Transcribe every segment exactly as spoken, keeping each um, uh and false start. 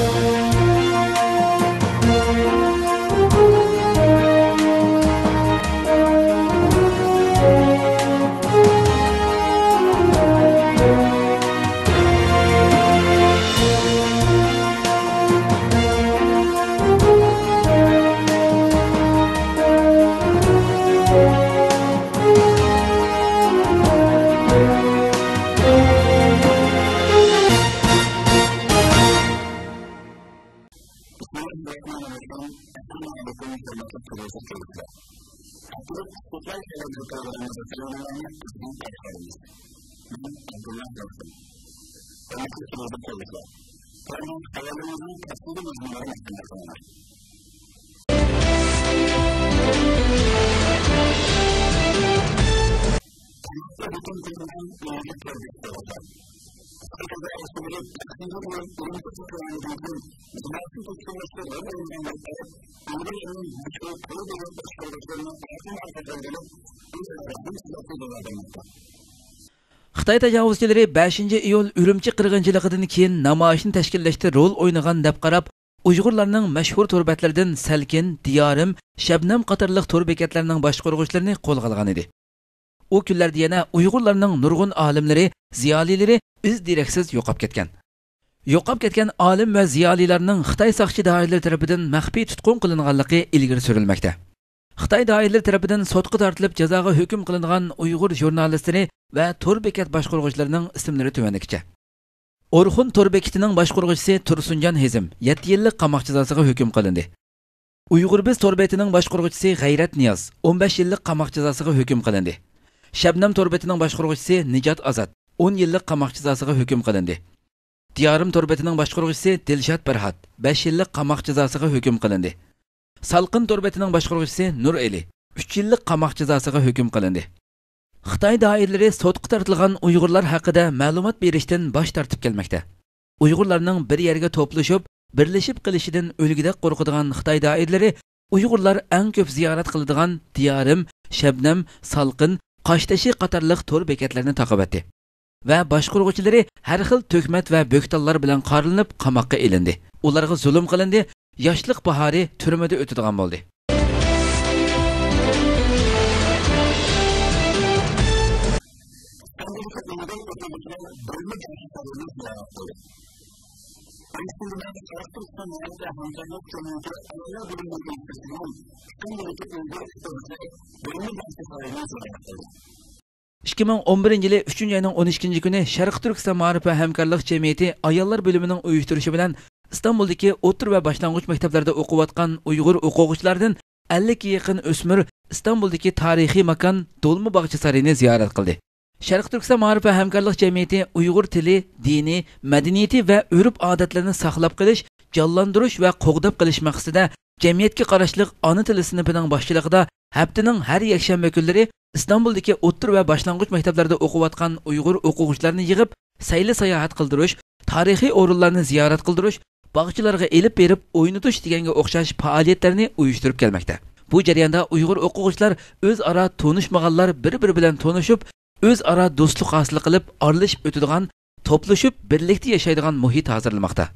بىسمىللاھىررەھمانىررەھىم. ئەسسالامۇ ئەلەيكۇم، ھۆرمەتلىك تېلېۋىزور كۆرگۈچىلەر. ھەپتىلىك ئىستىقلال سەۋەبلىك پروگراممىمىزدا سەۋەبلەرنى بىزدىن تەرجىمە قىلىمىز. مەن ئابدۇللا رەسۇل. ھۆرمەتلىك تېلېۋىزور كۆرگۈچىلەر، بۇ يەردە خەۋەرلىرىمىزنىڭ تەپسىلىي مەزمۇنلىرىنى ئاشكارا قىلىمىز. تەمەككە ھۆكۈم قىلىنغان ئىلمىي تەربىيە. خىتاي تاجاۋۇزچىلىرى بەشىنچى ئىيۇل ئۈرۈمچى قىرغىنچىلىقىدىن كېيىن نامايىشنى تەشكىللەشتە رول ئوينىغان دەپ قاراپ، ئۇيغۇرلارنىڭ مەشھۇر تور بەتلىرىدىن سەلكىن، دىيارىم، شەبنەم قاتارلىق تور بېكەتلەرنىڭ باشقۇرغۇچىلىرىنى قولغا ئالغان ئىدى. ئۇ كۈنلەردە يەنە ئۇيغۇرلارنىڭ نۇرغۇن ئالىملىرى، زىيالىيلىرى ئىز-دېرەكسىز يوقاپ كەتكەن. يوقاپ كەتكەن ئالىم ۋە زىيالىيلارنىڭ خىتاي ساقچى دائىرىلىرى تەرىپىدىن مەخپىي تۇتقۇن قىلىنغانلىقى ئىلگىرى سۈرۈلمەكتە. خىتاي دائىرىلىرى تەرىپىدىن سوتقا تارتىلىپ جازاغا ھۆكۈم قىلىنغان ئۇيغۇر ژۇرنالىستلىرى ۋە تور بېكەت باشقۇرغۇچىلىرىنىڭ ئىسىملىرى تۆۋەندىكىچە. ئورخۇن تور بېكىتىنىڭ باشقۇرغۇچىسى تۇرسۇنجان ھېزىم يەتتە يىللىق قاماق جازاسىغا ھۆكۈم قىلىندى. ئۇيغۇر بىز تور بېتىنىڭ باشقۇرغۇچىسى غەيرەت نىياز ئون بەش يىللىق قاماق جازاسىغا ھۆكۈم قىلىندى. شەبنەم تور بېتىنىڭ باشقۇرغۇچىسى نىجات ئازات ئون يىللىق قاماق جازاسىغا ھۆكۈم قىلىندى. دىيارىم تور بېتىنىڭ باشقۇرغۇچىسى دىلشات پەرھات بەش يىللىق قاماق جازاسىغا ھۆكۈم قىلىندى. سالقىن تور بېتىنىڭ باشقۇرغۇچىسى نۇرئېلى ئۈچ يىللىق قاماق جازاسىغا ھۆكۈم قىلىندى. خىتاي دائىرىلىرى سوتقا تارتىلغان ئۇيغۇرلار ھەققىدە مەلۇمات بېرىشتىن باش تارتىپ كەلمەكتە. ئۇيغۇرلارنىڭ بىر يەرگە توپلىشىپ، بىرلىشىپ قېلىشىدىن ئۆلگۈدەك قورقىدىغان خىتاي دائىرىلىرى ئۇيغۇرلار ئەڭ كۆپ زىيارەت قىلىدىغان دىيارىم، شەبنەم، سالقىن، قاشتېشى قاتارلىق تور بېكەتلىرىنى تاقىۋەتتى. ۋە باشقۇرغۇچىلىرى ھەر خىل تۆھمەت ۋە بۆھتانلار بىلەن قارىلىنىپ قاماققا ئېلىندى. ئۇلارغا زۇلۇم قىلىندى، ياشلىق باھارى تۈرمىدە ئۆتىدىغان بولدى. ئىككى مىڭ ئون بىرىنچى يىلى ئۈچىنچى ئاينىڭ ئون ئىككىنچى كۈنى شەرقىي تۈركىستان مائارىپ ۋە ھەمكارلىق جەمئىيىتى ئاياللار بۆلۈمىنىڭ ئۇيۇشتۇرۇشى بىلەن ئىستانبۇلدىكى ئوتتۇرا ۋە باشلانغۇچ مەكتەپلەردە ئوقۇۋاتقان ئۇيغۇر ئوقۇغۇچىلاردىن ئەللىككە يېقىن ئۆسمۈر ئىستانبۇلدىكى تارىخىي ماكان دولما باغچە سارىيىنى زىيارەت قىلدى. شەرقىي تۈركىستان مائارىپ ۋە ھەمكارلىق جەمئىيىتى ئۇيغۇر تىلى، دىنى، مەدەنىيىتى ۋە ئۆرپ-ئادەتلىرىنى ساقلاپ قېلىش، جانلاندۇرۇش ۋە قوغداپ قېلىش مەقسىتىدە جەمئىيەتكە قاراشلىق ئانا تىلى سىنىپىنىڭ باشچىلىقىدا ھەپتىنىڭ ھەر يەكشەنبە كۈنلىرى ئىستانبۇلدىكى ئوتتۇرا ۋە باشلانغۇچ مەكتەپلەردە ئوقۇۋاتقان ئۇيغۇر ئوقۇغۇچىلارنى يىغىپ، سەيلە-ساياھەت قىلدۇرۇش، تارىخىي ئورۇنلارنى زىيارەت قىلدۇرۇش، باغچىلارغا ئېلىپ بېرىپ ئوينىتىش دېگەنگە ئوخشاش پائالىيەتلەرنى ئۇيۇشتۇرۇپ كەلمەكتە. بۇ جەرياندا ئۇيغۇر ئوقۇغۇچىلار ئۆزئارا تونۇشمىغانلار بىر-بىرى بىلەن تونۇشۇپ، ئۆزئارا دوستلۇق ھاسىل قىلىپ، ئارىلىشىپ ئۆتىدىغان، توپلىشىپ بىرلىكتە ياشايدىغان مۇھىت ھازىرلىماقتا.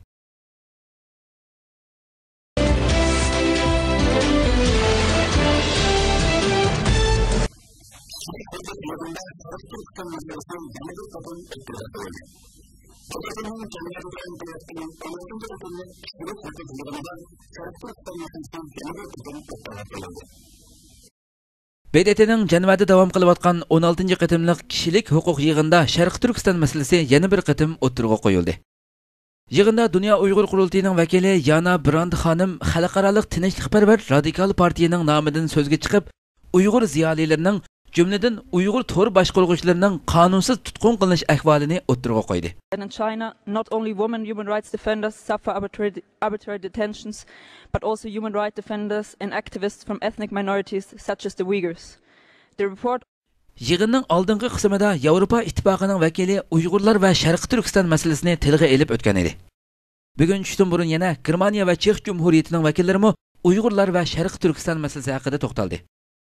ب د ت نىڭ جەنۋەدە داۋام قىلىۋاتقان ئون ئالتىنچى قېتىملىق كىشىلىك ھوقۇق يىغىنىدا شەرقىي تۈركىستان مەسىلىسى يەنە بىر قېتىم ئوتتۇرىغا قويۇلدى. يىغىندا دۇنيا ئۇيغۇر قۇرۇلتىيىنىڭ ۋەكىلى يانا براند خانىم خەلقئارالىق تىنچلىقپەرۋەر رادىكال پارتىيىنىڭ نامىدىن سۆزگە چىقىپ، ئۇيغۇر زىيالىيلىرىنىڭ، جۈملىدىن ئۇيغۇر تور باشقۇرغۇچىلىرىنىڭ قانۇنسىز تۇتقۇن قىلىنىش ئەھۋالىنى ئوتتۇرىغا قويدى. And in China, not only women human rights defenders suffer arbitrary, arbitrary detentions, but also human rights defenders and activists from ethnic minorities such as the Uyghurs. The report يىغىننىڭ ئالدىنقى قىسمىدا ياۋروپا ئىتتىپاقىنىڭ ۋەكىلى ئۇيغۇرلار ۋە شەرقىي تۈركىستان مەسىلىسىنى تىلغا ئېلىپ ئۆتكەن ئىدى. بۈگۈن چۈشتىن بۇرۇن يەنە گېرمانىيە ۋە چېخ جۇمھۇرىيىتىنىڭ ۋەكىللىرىمۇ ئۇيغۇرلار ۋە شەرقىي تۈركىستان مەسىلىسى ھەققىدە توختالدى.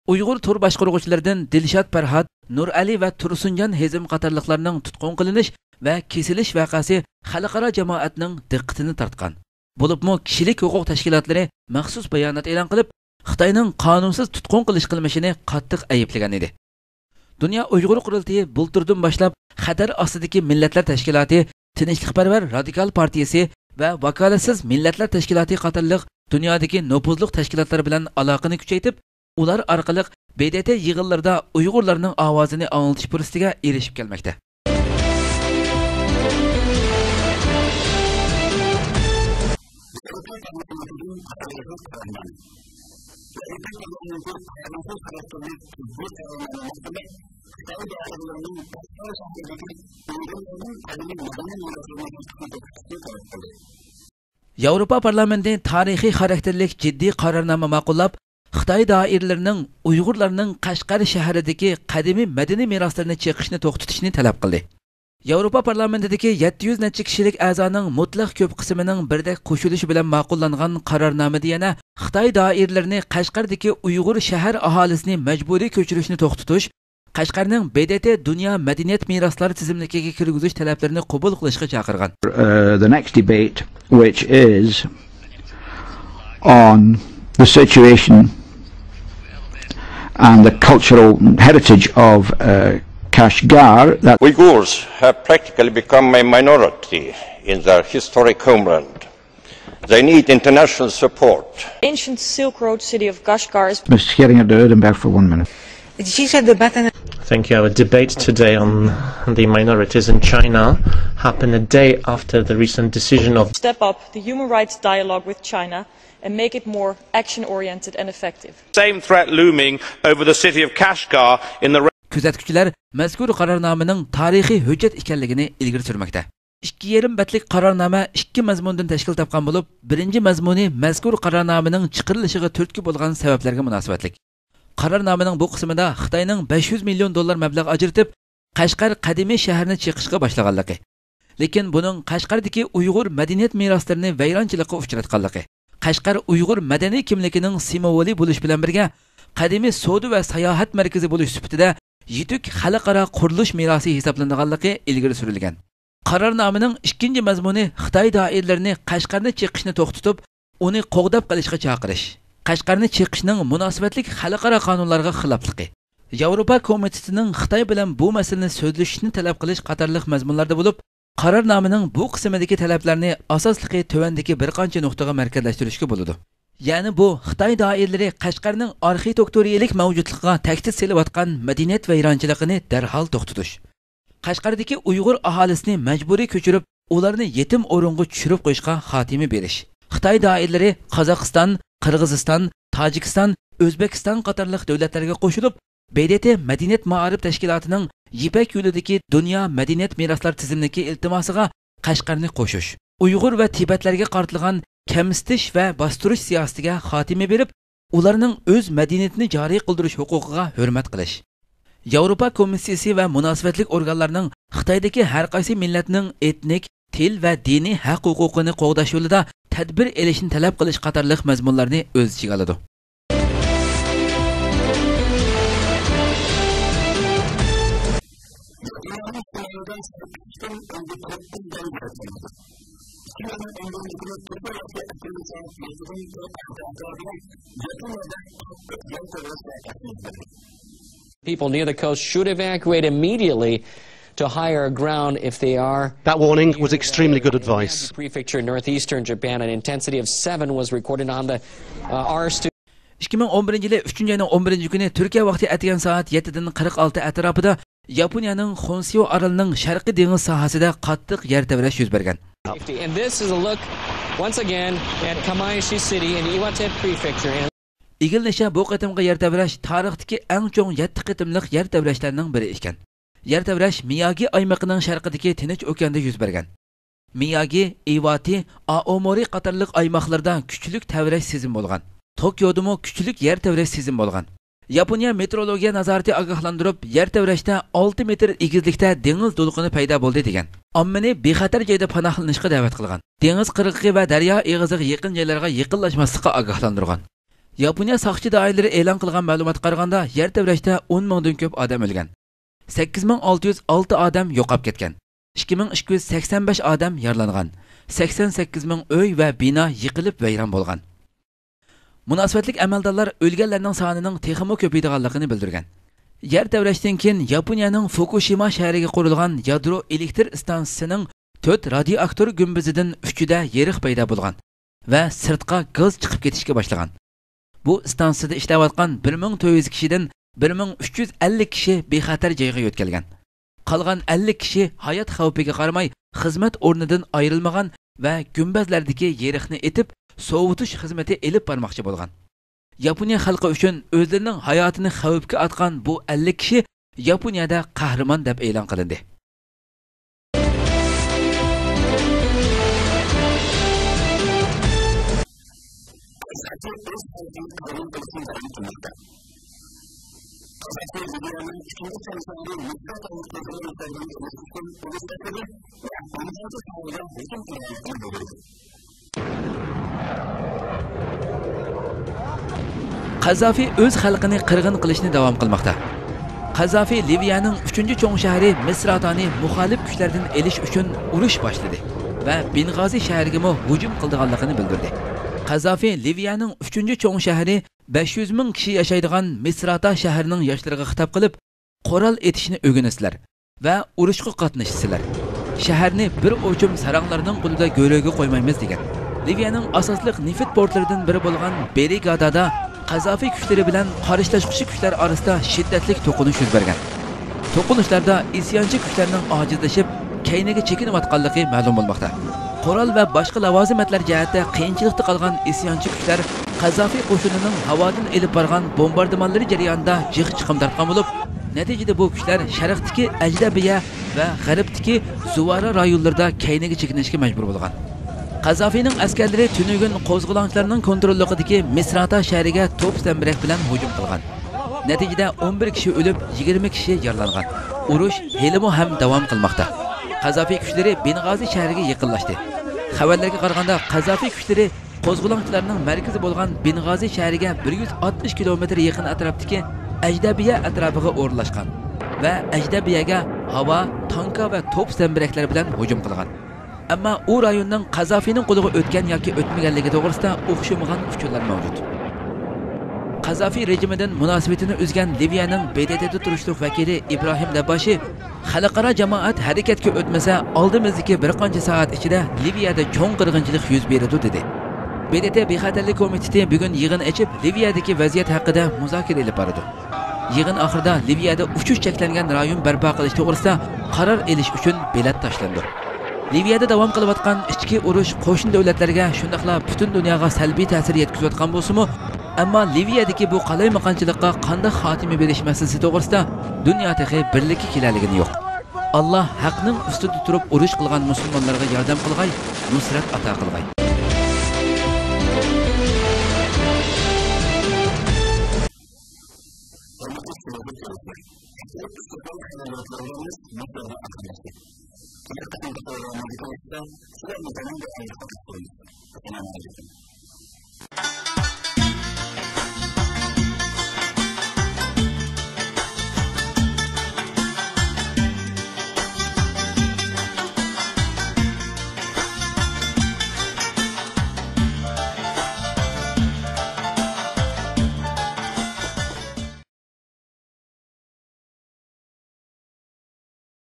ئۇيغۇر تور باشقۇرغۇچىلىرىدىن دىلشات پەرھات، نۇرئەلى ۋە تۇرسۇنجان ھېزىم قاتارلىقلارنىڭ تۇتقۇن قىلىنىش ۋە كېسىلىش ۋەقەسى خەلقئارا جامائەتنىڭ دىققىتىنى تارتقان. بولۇپمۇ كىشىلىك ھوقۇق تەشكىلاتلىرى مەخسۇس بايانات ئېلان قىلىپ، خىتاينىڭ قانۇنسىز تۇتقۇن قىلىش قىلمىشىنى قاتتىق ئەيىبلىگەن ئىدى. دۇنيا ئۇيغۇر قۇرۇلتىيى بۇلتۇردىن باشلاپ خەتەر ئاستىدىكى مىللەتلەر تەشكىلاتى، تىنچلىقپەرۋەر رادىكال پارتىيىسى ۋە ۋاكالەتسىز مىللەتلەر تەشكىلاتى قاتارلىق دۇنيادىكى نوپۇزلۇق تەشكىلاتلار بىلەن ئالاقىنى كۈچەيتىپ، ئۇلار ئارقىلىق ب د ت يىغىنلىرىدا ئۇيغۇرلارنىڭ ئاۋازىنى ئاڭلىتىش پۇرسىتىگە ئېرىشىپ كەلمەكتە. ياۋروپا پارلامېنتى تارىخىي خاراكتېرلىك جىددىي قارارنامە ماقۇللاپ، خىتاي دائىرىلىرىنىڭ ئۇيغۇرلارنىڭ قەشقەر شەھىرىدىكى قەدىمىي مەدەنىي مىراسلىرىنى چېقىشنى توختىتىشنى تەلەپ قىلدى. ياۋروپا پارلامېنتىدىكى يەتتە يۈز نەچچە كىشىلىك ئەزانىڭ مۇتلەق كۆپ قىسمىنىڭ بىردەك قوشۇلۇشى بىلەن ماقۇللانغان قارارنامىدە يەنە خىتاي دائىرىلىرىنى قەشقەردىكى ئۇيغۇر شەھەر ئاھالىسىنى مەجبۇرىي كۆچۈرۈشنى توختىتىش، قەشقەرنىڭ ب د ت دۇنيا مەدەنىيەت مىراسلار تىزىملىكىگە كىرگۈزۈش تەلەپلىرىنى قوبۇل قىلىشقا چاقىرغان. Uh, the next debate, which is on the situation and the cultural heritage of uh, Kashgar. That Uyghurs have practically become a minority in their historic homeland. They need international support. Ancient Silk Road city of Kashgar is Mister Scheringa de Udenberg for one minute. Dzisiejsza debata na Thank you. Our debate today on the minorities in China happened a day after the recent decision of step up the human rights dialogue with China and make it more action-oriented and effective. Same threat looming over the city of Kashgar in the كۆزەتكۈچىلەر مەزكۇر قارارنامىنىڭ تارىخىي ھۆججەت ئىكەنلىكىنى ئىلگىرى سۈرمەكتە. ئىككى يېرىم بەتلىك قارارنامە ئىككى مەزمۇندىن تەشكىل تاپقان بولۇپ، بىرىنچى مەزمۇنى مەزكۇر قارارنامىنىڭ چىقىرىلىشىغا تۈرتكە بولغان سەۋەبلەرگە مۇناسىۋەتلىك. قارارنامىنىڭ بۇ قىسمىدا خىتاينىڭ بەش يۈز مىليون دوللار مەبلەغ ئاجرىتىپ، قەشقەر قەدىمىي شەھىرىنى چېقىشقا باشلىغانلىقى، لېكىن بۇنىڭ قەشقەردىكى ئۇيغۇر مەدەنىيەت مىراسلىرىنى ۋەيرانچىلىققا ئۇچراتقانلىقى، قەشقەر ئۇيغۇر مەدەنىي كىملىكىنىڭ سىمۋولى بولۇش بىلەن بىرگە، قەدىمىي سودا ۋە ساياھەت مەركىزى بولۇش سۈپىتىدە يېتۈك خەلقئارا قۇرۇلۇش مىراسى ھېسابلىنىدىغانلىقى ئىلگىرى سۈرۈلگەن. قارارنامىنىڭ ئىككىنچى مەزمۇنى خىتاي دائىرىلىرىنى قەشقەرنى چېقىشنى توختىتىپ، ئۇنى قوغداپ قېلىشقا چاقىرىش، قەشقەرنى چېقىشنىڭ مۇناسىۋەتلىك خەلقئارا قانۇنلارغا خىلاپلىقى، ياۋروپا كومىتېتىنىڭ خىتاي بىلەن بۇ مەسىلىنى سۆزلىشىشنى تەلەپ قىلىش قاتارلىق مەزمۇنلاردا بولۇپ، قارارنامىنىڭ بۇ قىسمىدىكى تەلەپلەرنى ئاساسلىقى تۆۋەندىكى بىر قانچە نۇقتىغا مەركەزلەشتۈرۈشكە بولىدۇ. يەنى بۇ خىتاي دائىرىلىرى قەشقەرنىڭ ئارخېتىكتورىيىلىك مەۋجۇتلۇقىغا تەھدىت سېلىۋاتقان مەدەنىيەت ۋەيرانچىلىقىنى دەرھال توختىتىش. قەشقەردىكى ئۇيغۇر ئاھالىسىنى مەجبۇرىي كۆچۈرۈپ، ئۇلارنى يېتىم ئورۇنغا چۈشۈرۈپ قويۇشقا خاتىمە بېرىش. خىتاي دائىرىلىرى قازاقىستان، قىرغىزىستان، تاجىكىستان، ئۆزبېكىستان قاتارلىق دۆلەتلەرگە قوشۇلۇپ، ب د ت مەدەنىيەت مائارىپ تەشكىلاتىنىڭ يىپەك يولىدىكى دۇنيا مەدەنىيەت مىراسلار تىزىملىكى ئىلتىماسىغا قەشقەرنى قوشۇش، ئۇيغۇر ۋە تىبەتلەرگە قارىتىلغان كەمسىتىش ۋە باستۇرۇش سىياسىتىگە خاتىمە بېرىپ، ئۇلارنىڭ ئۆز مەدەنىيىتىنى جارى قىلدۇرۇش ھوقۇقىغا ھۆرمەت قىلىش. ياۋروپا كومىسسىيىسى ۋە مۇناسىۋەتلىك ئورگانلارنىڭ خىتايدىكى ھەر قايسى مىللەتنىڭ ئېتنىك، تىل ۋە دىنىي ھەق ھوقۇقىنى قوغداش يولىدا تەدبىر ئېلىشنى تەلەپ قىلىش قاتارلىق مەزمۇنلارنى ئۆز ئىچىگە ئالىدۇ. People near the coast should evacuate immediately to higher ground if they are. That warning was extremely good advice. Prefecture in northeastern Japan, an intensity of seven was recorded on the uh, R stu. ئىككى مىڭ ئون بىرىنچى يىلى ئۈچىنچى ئاينىڭ ئون بىرىنچى كۈنى تۈركىيە ۋاقتى ئەتىگەن سائەت يەتتىدىن قىرىق ئالتە ئەتراپىدا ياپونىيەنىڭ خونسيۇ ئارىلىنىڭ شەرقىي دېڭىز ساھەسىدە قاتتىق يەر تەۋرەش يۈز بەرگەن. And this is a look once again at Kamaishi City in Iwate Prefecture. ئىگىلىنىشىچە، بۇ قېتىمقى يەر تەۋرەش تارىختىكى ئەڭ چوڭ يەتتە قېتىملىق يەر تەۋرەشلەرنىڭ بىرى ئىكەن. يەر تەۋرەش مىياگى ئايمىقىنىڭ شەرقىدىكى تىنچ ئوكياندا يۈز بەرگەن. مىياگى، ئىۋاتى، ئائومورى قاتارلىق ئايماقلىرىدا كۈچلۈك تەۋرەش سېزىمى بولغان. توكيودىمۇ كۈچلۈك يەر تەۋرەش سېزىمى بولغان. ياپونىيە مېتېئورولوگىيە نازارىتى ئاگاھلاندۇرۇپ، يەر تەۋرەشتە ئالتە مېتىر ئېگىزلىكتە دېڭىز دولقۇنى پەيدا بولدى دېگەن. ئاممىنى بىخەتەر جايدا پاناھلىنىشقا دەۋەت قىلغان. دېڭىز قىرغىقى ۋە دەريا ئېغىزىغا يېقىن جايلارغا يېقىنلاشماسلىققا ئاگاھلاندۇرغان. ياپونىيە ساقچى دائىرىلىرى ئېلان قىلغان مەلۇماتقا قارىغاندا، يەر تەۋرەشتە ئون مىڭدىن كۆپ ئادەم ئۆلگەن. سەككىز مىڭ ئالتە يۈز ئالتە ئادەم يوقاپ كەتكەن. ئىككى مىڭ ئىككى يۈز سەكسەن بەش ئادەم يارىلانغان. سەكسەن سەككىز مىڭ ئۆي ۋە بىنا يىقىلىپ ۋەيران بولغان. مۇناسىۋەتلىك ئەمەلدارلار ئۆلگەنلەرنىڭ سانىنىڭ تېخىمۇ كۆپىيىدىغانلىقىنى بىلدۈرگەن. يەر تەۋرەشتىن كېيىن ياپونىيەنىڭ فۇكۇشىما شەھىرىگە قۇرۇلغان يادرو ئېلېكتر ئىستانسىسىنىڭ تۆت رادىيوئاكتور گۈمبىزىدىن ئۈچىدە يېرىق پەيدا بولغان ۋە سىرتقا گاز چىقىپ كېتىشكە باشلىغان. بۇ ئىستانسىسىدا ئىشلەۋاتقان بىر مىڭ تۆت يۈز كىشىدىن بىر مىڭ ئۈچ يۈز ئەللىك كىشى بىخەتەر جايغا يۆتكەلگەن. قالغان ئەللىك كىشى ھايات خەۋپىگە قارىماي خىزمەت ئورنىدىن ئايرىلمىغان ۋە گۈمبەزلەردىكى يېرىقنى ئېتىپ، سوۋۇتۇش خىزمىتى ئېلىپ بارماقچى بولغان. ياپونىيە خەلقى ئۈچۈن ئۆزلىرىنىڭ ھاياتىنى خەۋپكە ئاتقان بۇ ئەللىك كىشى ياپونىيەدە قەھرىمان دەپ ئېلان قىلىندى. قازافى ئۆز خەلقىنى قىرغىن قىلىشنى داۋام قىلماقتا. قازافى لىۋىيەنىڭ ئۈچىنچى چوڭ شەھىرى مىسراتانى مۇخالىپ كۈچلەردىن ئېلىش ئۈچۈن ئۇرۇش باشلىدى ۋە بېنغازى شەھىرىگىمۇ ھۇجۇم قىلىدىغانلىقىنى بىلدۈردى. قازافى لىۋىيەنىڭ ئۈچىنچى چوڭ شەھىرى، بەش يۈز مىڭ كىشى ياشايدىغان مىسراتا شەھىرىنىڭ ياشلىرىغا خىتاب قىلىپ، قورال ئېتىشنى ئۆگىنىسىلەر ۋە ئۇرۇشقا قاتنىشىسىلەر. شەھەرنى بىر ئوچۇم ساراڭلارنىڭ قولىدا گۆرۈگە قويمايمىز، دېگەن. لىۋىيەنىڭ ئاساسلىق نېفىت پورتلىرىدىن بىرى بولغان بېرىگادادا قازافى كۈچلىرى بىلەن قارشىلاشقۇچى كۈچلەر ئارىسىدا شىددەتلىك توقۇنۇش يۈز بەرگەن. توقۇنۇشلاردا ئىسيانچى كۈچلەرنىڭ ئاجىزلىشىپ، كەينىگە چېكىنىۋاتقانلىقى مەلۇم بولماقتا. قورال ۋە باشقا لاۋازىمەتلەر جەھەتتە قىيىنچىلىقتا قالغان ئىسيانچى كۈچلەر قازافى قوشۇنىنىڭ ھاۋادىن ئېلىپ بارغان بومباردىمانلىرى جەريانىدا جىق چىقىم تارتقان بولۇپ، نەتىجىدە بۇ كۈچلەر شەرقتىكى ئەجدەبىيە ۋە غەربتىكى زۇۋارا رايونلىرىدا كەينىگە چېكىنىشكە مەجبۇر بولغان. قازافىنىڭ ئەسكەرلىرى تۈنۈگۈن قوزغىلاڭچىلارنىڭ كونتروللۇقىدىكى مىسراتا شەھىرىگە توپ زەمبىرەك بىلەن ھۇجۇم قىلغان. نەتىجىدە ئون بىر كىشى ئۆلۈپ، يىگىرمە كىشى يارىلانغان. ئۇرۇش ھېلىمۇ ھەم داۋام قىلماقتا. قازافى كۈچلىرى بېنغازى شەھىرىگە يېقىنلاشتى. خەۋەرلەرگە قارىغاندا، قازافى كۈچلىرى قوزغىلاڭچىلارنىڭ مەركىزى بولغان بېنغازى شەھىرىگە بىر يۈز ئاتمىش كىلومېتىر يېقىن ئەتراپتىكى ئەجدەبىيە ئەتراپىغا ئورۇنلاشقان ۋە ئەجدەبىيەگە ھاۋا، تانكا ۋە توپ زەمبىرەكلەر بىلەن ھۇجۇم قىلغان. ئەمما ئۇ رايوننىڭ قازافىنىڭ قولىغا ئۆتكەن ياكى ئۆتمىگەنلىكى توغرىسىدا ئوخشىمىغان ئۇچۇرلار مەۋجۇت. قازافى رېجىمىدىن مۇناسىۋىتىنى ئۈزگەن لىۋىيەنىڭ ب د ت دا تۇرۇشلۇق ۋەكىلى ئىبراھىم دەبباشى، خەلقئارا جامائەت ھەرىكەتكە ئۆتمىسە، ئالدىمىزدىكى بىر قانچە سائەت ئىچىدە لىۋىيەدە چوڭ قىرغىنچىلىق يۈز بېرىدۇ، دېدى. ب د ت بىخەتەرلىك كومىتېتى بۈگۈن يىغىن ئېچىپ، لىۋىيەدىكى ۋەزىيەت ھەققىدە مۇزاكىرە ئېلىپ بارىدۇ. يىغىن ئاخىرىدا لىۋىيەدە ئۇچۇش چەكلەنگەن رايون بەرپا قىلىش توغرىسىدا قارار ئېلىش ئۈچۈن بېلەت تاشلىنىدۇ. لىۋىيەدە داۋام قىلىۋاتقان ئىچكى ئۇرۇش قوشنا دۆلەتلەرگە، شۇنداقلا پۈتۈن دۇنياغا سەلبىي تەسىر يەتكۈزۈۋاتقان بولسىمۇ، ئەمما لىۋىيەدىكى بۇ قالايمىقانچىلىققا قانداق خاتىمە بېرىش مەسىلىسى توغرىسىدا دۇنيا تېخى بىرلىككە كېلەلىگىنى يوق. ئاللا ھەقنىڭ ئۈستىدە تۇرۇپ ئۇرۇش قىلغان مۇسۇلمانلارغا ياردەم قىلغاي، نۇسرەت ئاتا قىلغاي.